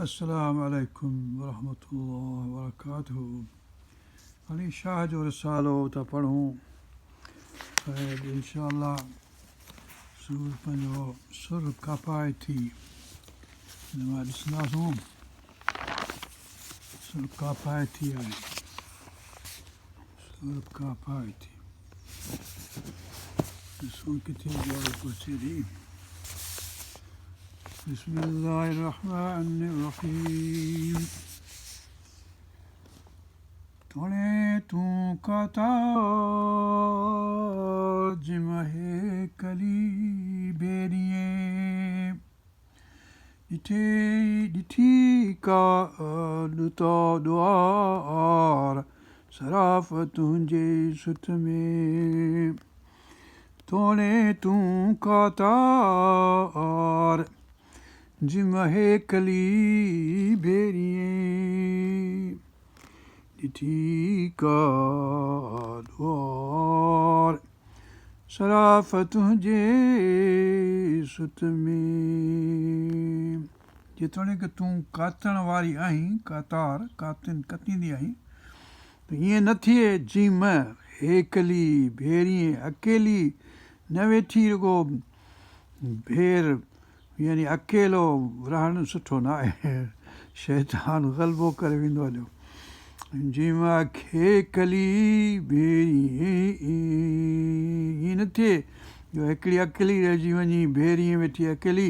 السلام عليڪم ورحمة الله وبرڪاته هاڻي شاهه جو رسالو ٿا پڙهون ۽ انشاء الله سور پنهنجو سر ڪاپائي ٿي ان مان ڏسنداسون سر ڪاپائي ٿي آهي سر ڪاپائي ٿي ڏسون ڪٿي ڳالهه پهچي ٿي بسم الله الرحمن الرحيم توڻي تون ڪاتار جم هيڪلي ڀيريين ڏٺي ڏٺي ڪا ڏتا ڏوار صراف تنهنجي سٿ ۾. توڻي تون ڪاتار، جم هيڪلي ڀيريين، ڏٺي ڪا دوار، صراف تنهنجي ست ۾. جيتوڻيڪ تون ڪاتڻ واري آهين، ڪاتار، ڪاتين، ڪتيندي آهين، ته ائين نه ٿئي جيم هيڪلي ڀيريين اڪيلي نه ويٺي رڳو ڀير يعني اڪيلو رهڻ سٺو نه آهي شيطان غلبو ڪري ويندو هليو جيم هيڪلي ڀيريين ائين نه ٿئي جو هڪڙي اڪيلي رهجي وڃي ڀيريين ويٺي اڪيلي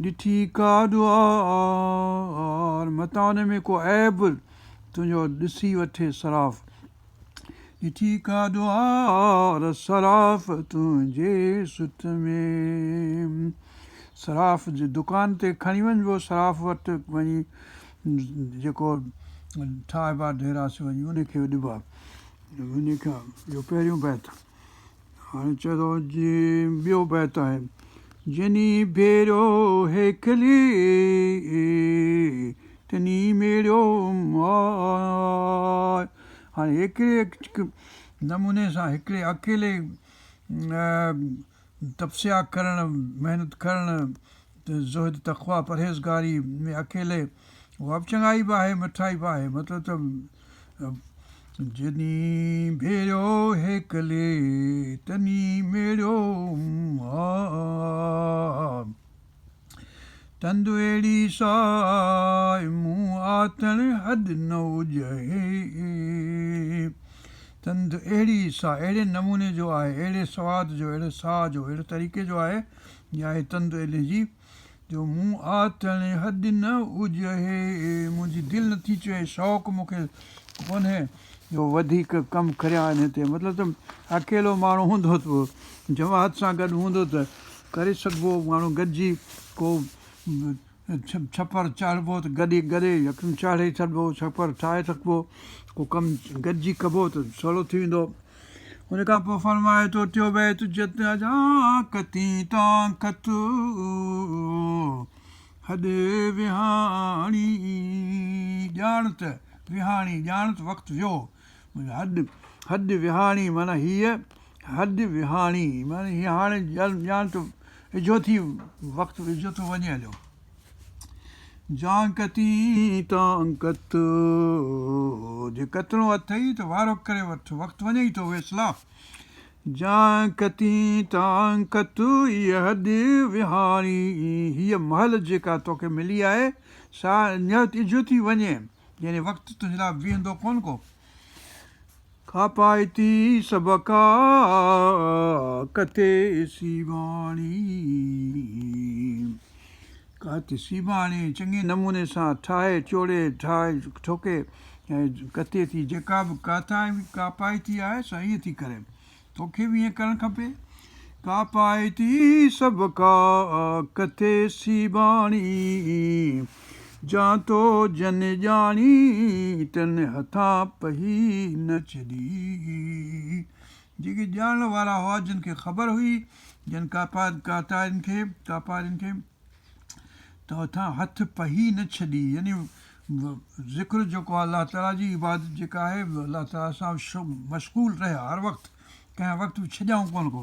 ڏٺي ڪا دوار متان ان ۾ ڪو عيب تنهنجو ڏسي وٺي صراف. ڏٺي ڪا دوار صراف تنهنجي ست ۾. صراف جي دڪان تي کڻي وڃبو صراف وٽ وڃي جيڪو ٺاهبا ڍيرا سي وڃي ان کي ڏبا ان کان اهو پهريون بيت هاڻي چئي ٿو جي ٻيو بيت آهي جني ڀيرو هيڪلي تني ميڙيو ماء هاڻي هڪڙي نموني سان هڪڙي اڪيلي تپسيا ڪرڻ محنت ڪرڻ زهد تقويٰ پرهيزگاري ۾ اڪيلي اها به چڱائي به آهي مٺائي به آهي مطلب ته جني ڀيريو هيڪلي، تني ميڙيو ماء. تند اهڙي ساء، مون آتڻ هڏ نه اجهي. تند اهڙي سا، اهڙي نموني جو آهي، اهڙي سواد جو، اهڙي ساء جو، اهڙي طريقي جو آهي، يا آهي تند انهي جي، جو مون آتڻ هڏ نه اجهي، منهنجي دل نٿي چوي، شوق مون کي ڪونهي جو وڌيڪ ڪم ڪريان انهي تي. مطلب ته اڪيلو ماڻهو هوندو ته جماعت سان گڏ هوندو ته ڪري سگهبو، ماڻهو گڏجي ڪو ڇپر چاڙهبو ته گڏي گڏي يڪدم چاڙهي ڇڏبو، ڇپر ٺاهي سگهبو، ڪو ڪم گڏجي ڪبو ته سولو ٿي ويندو. ان کان پوء فرمائي ٿو ٽيون بيت جت اجان ڪتين تان ڪت هڏ وهاڻي ڄاڻ ته وهاڻي ڄاڻ ته وقت ويو هڏ هڏ وهاڻي معنيٰ هيء هڏ وهاڻي معنيٰ هيء هاڻي ڄاڻ ته اجهو ٿي وقت اجهو ٿو وڃي هليو. جان ڪتين تان ڪت، جي ڪتڻو اٿئي ته وارو ڪري وٺ، وقت وڃئي ٿو ويسلا. جان ڪتين تان ڪت، هيء هڏ وهاڻي، هيء مهل جيڪا توکي ملي آهي، سا اجهو ٿي وڃي، يعني وقت تنهنجي لاء بيهندو ڪونه ڪو. کاپائتي سڀڪا ڪتي سيباڻي ڪاتي سيباڻي چڱي نموني سان ٺاهي چوڙي ٺاهي ٺوڪي ۽ ڪتي ٿي جيڪا به ڪاتائي ڪاپائتي آهي سا ائين ٿي ڪري توکي به ائين ڪرڻ کپي ڪاپائتي سڀڪا ڪتي سيباڻي جان تو جن ڄاڻي تن هٿان پهي نه ڇڏي. جيڪي ڄاڻڻ وارا هئا، جن کي خبر هئي، جن ڪاتارين کي، ڪاپارين کي، ته هٿان هٿ پهي نه ڇڏي يعني ذڪر جيڪو آهي الله تعاليٰ جي عبادت جيڪا آهي الله تعاليٰ سان مشغول رهيا هر وقت ڪنهن وقت به ڇڏيائون ڪونه ڪو.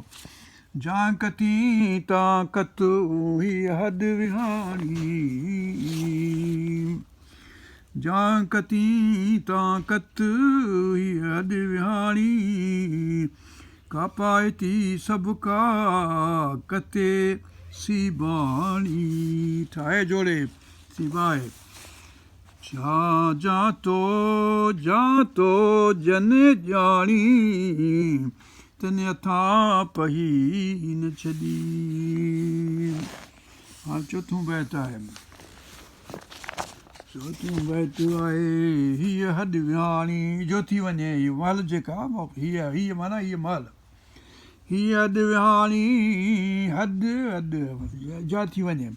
جان ڪتين تان ڪت هيء حد وهاڻي. جان ڪتين تان ڪت هيء حد وهاڻي. ڪاپائتي سڀڪا ڪتي سيباڻي. ٺاهي جوڙي سيبائي. ڇا جان تو جان تو جن ڄاڻي تن هٿان پهي نه ڇڏي. هاڻ چوٿون بيت آهي. چوٿون بيت آهي هيء هڏ وهاڻي جو ٿي وڃي هيء مهل جيڪا هيء هيء معنيٰ هيء مهل هيء هڏ وهاڻي هڏ هڏ جا ٿي وڃي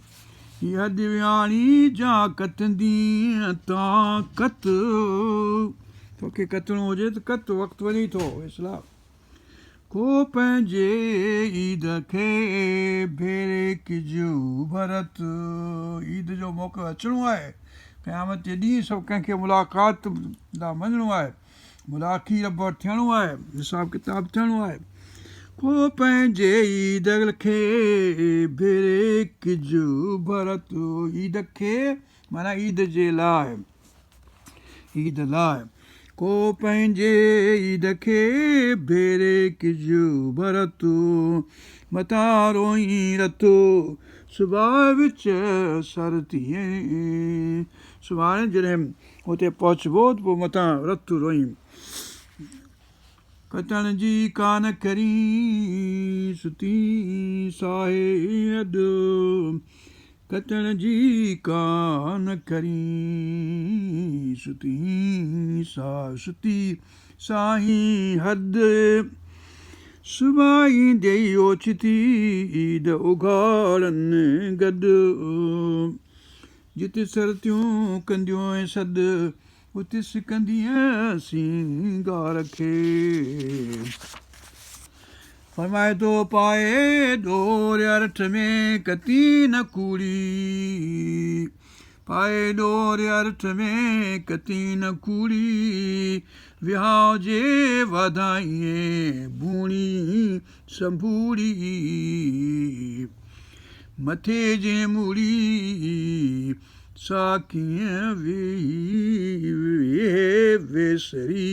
هيء هڏ وهاڻي جا ڪتندينء تان ڪت توکي ڪتڻو هجي ته ڪت وقت وڃي ٿو اسلام ڪو پنهنجي عيد کي ڀيري ڪجو ڀرت عيد جو موقعو اچڻو آهي قيامت جي ڏينهن سڀ ڪنهن کي ملاقات لاء وڃڻو آهي ملاقي رب وٽ ٿيڻو آهي حساب ڪتاب ٿيڻو آهي ڪو پنهنجي عيد کي ڀيري ڪجو ڀرت عيد کي معنيٰ عيد جي لاء عيد لاء ڪو پنهنجي عيد کي ڀيري ڪجو ڀرت متان روئين رت صبح وچ سرتيين سڀاڻي جڏهن اتي پهچبو ته پوء متان رت روئين. ڪتڻ جي ڪانه ڪرين ستي ساهي اڏ ڪتڻ جي ڪانه ڪرين ستي ستي ساهين حد صبح ايندي اوچتي عيد اگهاڙن گڏ جت سرتيون ڪنديون سڏ ات سڪندينء سينگار کي. فرمائي ٿو پائي ڏور ارٺ ۾ ڪتين نه ڪوڙي پائي ڏور ارٺ ۾ ڪتين نه ڪوڙي وهانء جي واڌائين ڀوڻي سنڀوڙي مٿي جنهن موڙي سا ڪيئن ويهي ويسري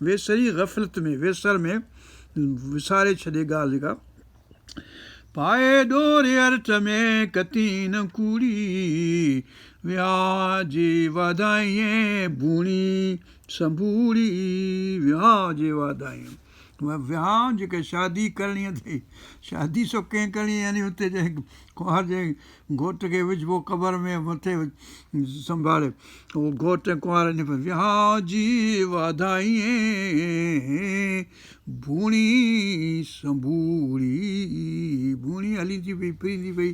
ويسري غفلت ۾ ويسر ۾ وساري ڇڏي ڳالهه جيڪا پائي ڏور ارٺ ۾ ڪتين ڪوڙي وهانء جي واڌائين ڀوڻي سنڀوڙي وهانء جي واڌائين وهانء جيڪا شادي ڪرڻي اٿئي، شادي سو ڪنهن ڪرڻي يعني اتي جنهن ڪنوار جي گهوٽ کي وجهبو قبر ۾ مٿي سنڀالي اهو گهوٽ ۽ ڪنوار وهانء جي واڌائين ڀوڻي سنڀوڙي ڀوڻي هلي ٿي پئي ڦري ٿي پئي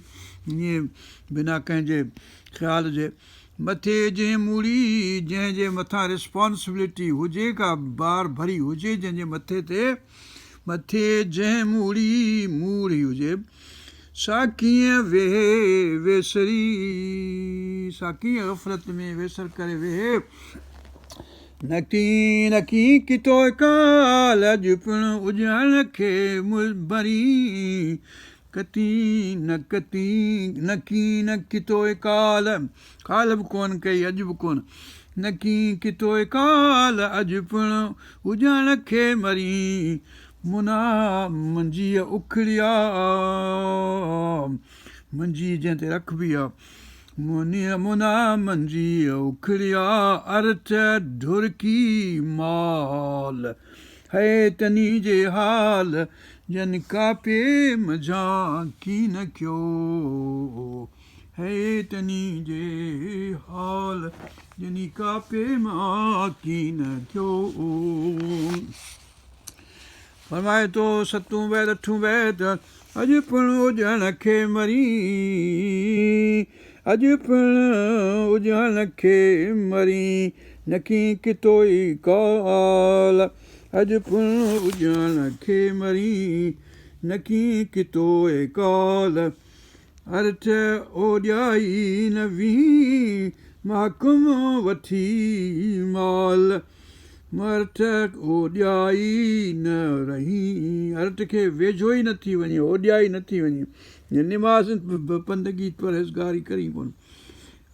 ائين بنا ڪنهن جي خيال جي مٿي جنهن موڙي، جنهن جي مٿان ريسپانسبلٽي هجي، ڪا بار ڀري هجي جنهن جي مٿي تي، مٿي جنهن موڙي، موڙهي هجي، سا ڪيئن ويهي ويسري، سا ڪيئن غفلت ۾ ويسر ڪري ويهي. نڪي نڪي ڪتو ڪال اڄ پڻ اجهڻ کي مرين، ڪتي نه ڪتي نه ڪي نه ڪتوء ڪال ڪالهه به ڪونه ڪئي اڄ به ڪونه نه ڪي ڪتوء ڪال اڄ پڻ اجهڻ کي مرين منا منجيء اکڙيا منجي جنهن تي رکبي آ منا منجيء اکڙيا ارٺ ڍرڪي مال هي تني جي حال جن ڪاپي منجهان ڪين ڪيو هي تني جي حال جن ڪاپي مان ڪين ڪيو. فرمائي ٿو ستون بيت اٺون بيت اڄ پڻ اجهڻ کي مرين اڄ پڻ اجهڻ کي مرين نڪي ڪتوئي ڪال اڄ پڻ اجهڻ کي مرين نڪي ڪتوئي ڪال ارٺ اوڏيائي نه ويهين محڪم وٺي مال. ارٽ اوڏيائي نه رهين، ارٽ کي ويجهو ئي نه ٿي وڃين، اوڏيائي نه ٿي وڃين، نماز بندگي پرهيزگاري ڪرين ڪونه.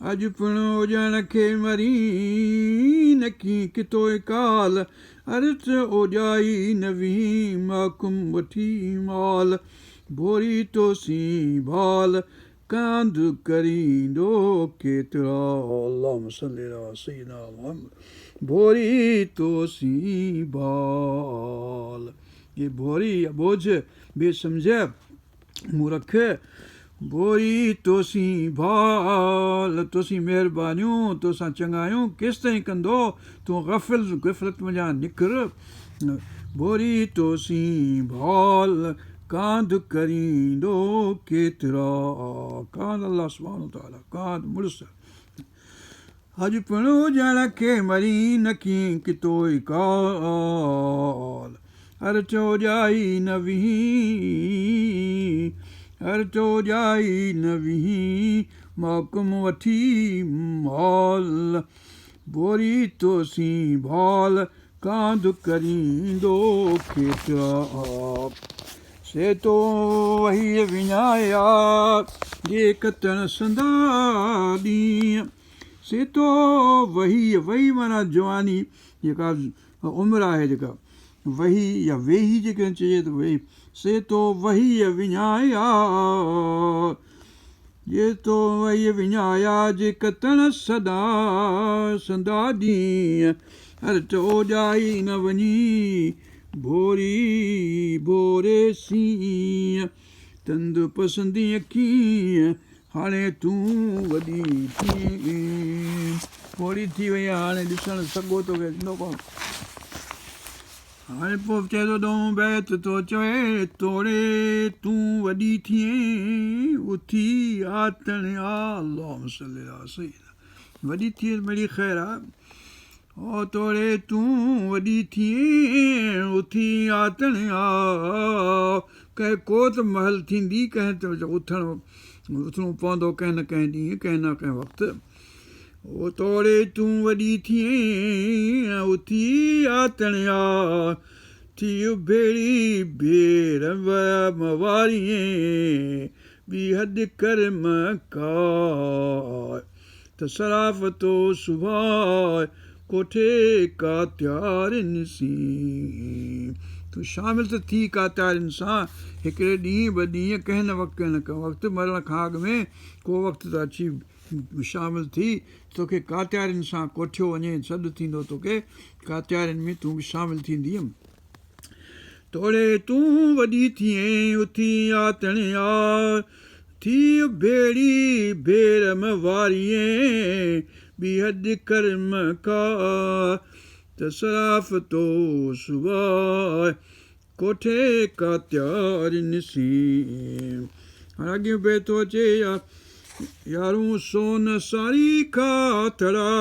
اڄ پڻ اوڄڻ کي مرين نڪي ڪتوء ڪال، ارٽ اوڏيائي نه ويهين، محڪم وٺي مال، ڀوري توسين ڀال، ڪانڌ ڪريندو ڪيترا، اللهم صل علي سيدنا محمد، ڀوري توسين ڀال، اي ڀوري اٻوجهه بي سمجهه مورک، ڀوري توسين ڀال، توسين مهربانيون، توسان چڱايون ڪيستائين ڪندو، تون غافل غفلت منجهان نڪر، ڀوري توسين ڀال، ڪانڌ ڪريندو ڪيترا، ڪانڌ الله سبحانه وتعاليٰ ڪانڌ مڙس اڄ پڻ اجڻ کي مرين نڪين ڪتوئي ڪال، ارٽ اوڄائي نه ويهين، ارٽ اوڄائي نه ويهين، محڪم وٺي مال، ڀوري توسين ڀال، ڪانڌ ڪريندو ڪيترا، سي تو وهيء وڃايا، جي ڪتڻ سندا ڏينهن. سي تو وهيء، وهي معنيٰ جواني جيڪا عمر آهي جيڪا وهي يا ويهي جيڪڏهن چئجي ته ويهي، سي تو وهيء وڃايا، جي تو وهيء وڃايا، جي ڪتڻ سدا سندا ڏينهن، ارٽ اوڄائي نه وڃي، ڀوري ڀوري سين، تند پسندينء ڪيئن، هاڻي تون وڏي ٿئين. پوڙهي ٿي وئي آهين، هاڻي ڏسڻ سگهو توکي ايندو ڪونه. هاڻي پوء چئي ٿو ڏهون بيت ٿو چوي، توڙي تون وڏي ٿئين، اٿي آتڻ آ، اللهم صل علي سيدنا وڏي ٿئين مڙئي خير آ، او توڙي تون وڏي ٿئين، اٿي آتڻ آ، ڪنهن ڪو ته مهل ٿيندي، ڪنهن ته اٿڻ اٿڻو پوندو ڪنهن نه ڪنهن ڏينهن، ڪنهن نه ڪنهن وقت. او توڙي تون وڏي ٿئين، اٿي آتڻ آ، ٿي اڀيڙي ڀير م واريين، ٻي هڏ ڪر م ڪاء، ته صراف تو سڀاء، ڪوٺي ڪاتيارين سين. تون شامل ته ٿي ڪاتيارين سان، هڪڙي ڏينهن ٻه ڏينهن، ڪنهن نه ڪنهن نه ڪنهن وقت، مرڻ کان اڳ ۾ ڪو وقت ته اچي شامل ٿي، توکي ڪاتيارين سان ڪوٺيو وڃي، سڏ ٿيندو توکي ڪاتيارين ۾ تون به شامل ٿيندينء. توڙي تون وڏي ٿئين، اٿي آتڻ آ، ٿي اڀيڙي ڀير م واريين، ٻي هڏ ڪر م ڪا، ته صراف تو سواء. ڪوٺي ڪاتيارين سين. هاڻي اڳيون بيت ٿو اچي يا يارون سون ساريکا هٿڙا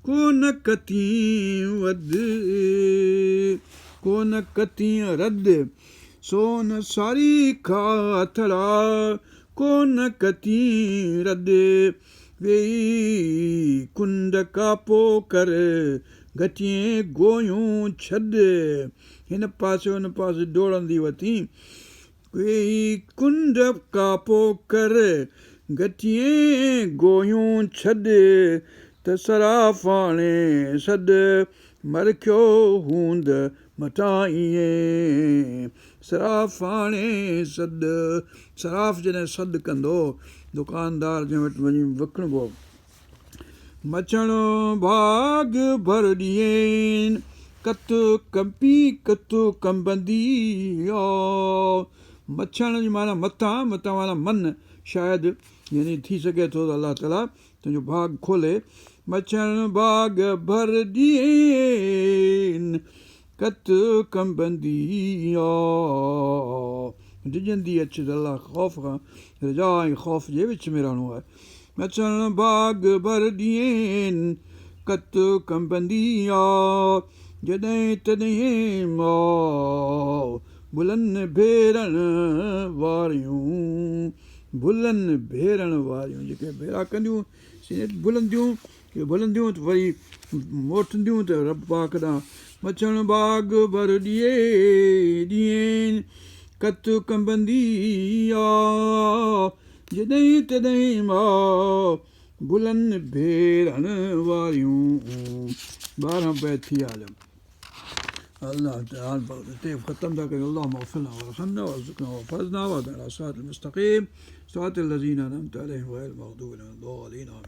ڪونه ڪتين وڌ ڪونه ڪتين رد سون ساريکا هٿڙا ڪونه ڪتين رد ويئي ڪنڊ ڪاپو ڪر گهٽين گويون ڇڏ. هن پاسي هن پاسي ڊوڙندي وتين. ويئي ڪنڊ ڪاپو ڪر گهٽين گويون ڇڏ. ته صرافاڻي سڏ مرکيو هوند مٽائين. صرافاڻي سڏ، صراف جڏهن سڏ ڪندو، دڪاندار جنهن وٽ وڃي وڪڻبو. مڇڻ ڀاڳ ڀر ڏيين، ڪت ڪنپي ڪت ڪنبندي آ. مڇڻ جي معنيٰ متان، متان معنيٰ من، شايد يعني ٿي سگهي ٿو ته الله تعاليٰ تنهنجو ڀاڳ کولي. مڇڻ ڀاڳ ڀر ڏيين، ڪت ڪنبندي آ. ڊڄندي اچ ته الله خوف کان رجا ۽ خوف جي وچ ۾ رهڻو آهي. مڇڻ ڀاڳ ڀر ڏيين، ڪت ڪنبندي آ. جڏهن تڏهن ماء ڀلن ڀيرڻ واريون. ڀلن ڀيرڻ واريون جيڪي ڀيرا ڪنديون سي نيٺ ڀلنديون. اهي ڀلنديون ته وري موٽنديون ته رب پاڪ ڏانهن. مڇڻ باغ ڀر ڏيئي ڏينهين ڪت ڪنبندي آ جڏهين تڏهين ماء ڀلن ڀيرڻ واريون. 12 بيت ٿي ويا هليا. الله تعالي ختم ٿا ڪريون اللهم اغفر لنا وارحمنا وارزقنا واحفظنا واهدنا الى صراط المستقيم صراط الذين انعمت عليهم غير المغضوب عليهم ولا الضالين آمين.